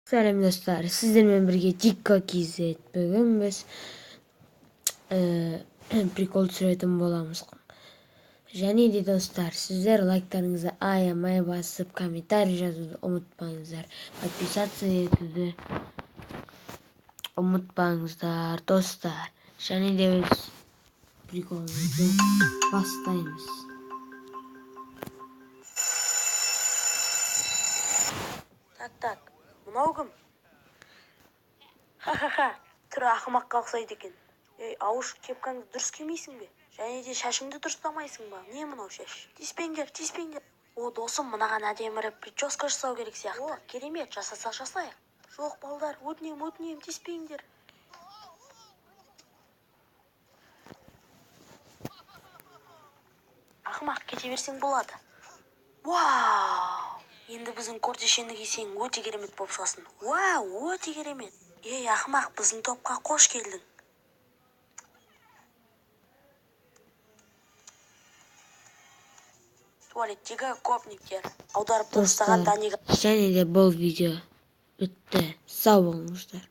Сәлем, достар! Сіздермен бірге Дикко KZ. Бүгін біз прикол түсіретін боламыз. Және де, достар, сіздер лайктарыңызды аямай басып, комментарий жазуды ұмытпаңыздар, подписаться етуді ұмытпаңыздар, достар. Және де біз приколымызды бастаймыз. Так, так, мынау кім? Ха-ха-ха, түрі ақымаққа ұқсайды екен. Ей, ауыш, кепкаңды дұрыс кимейсің бе? Және де шашыңды дұрыстамайсың ба? Не мынау шаш? Тиіспеңдер, тиіспеңдер. О, досым, мынаған әдемірек прическа жасау керек сияқты. О, керемет, жасасақ, жасайық. Жоқ, балдар, өтінем, өтінем, тиіспеңдер. Ақымақ, кете берсең болады. Вау, енді біздің көртешені кисең, өте керемет болып шығасың. Вау, өте керемет. Ей, ақымақ, біздің топқа қош келдің. Туалеттегі гопниктер аударып Достар, тастаған Даниға. және де бұл видео бітті. Сау болыңыздар!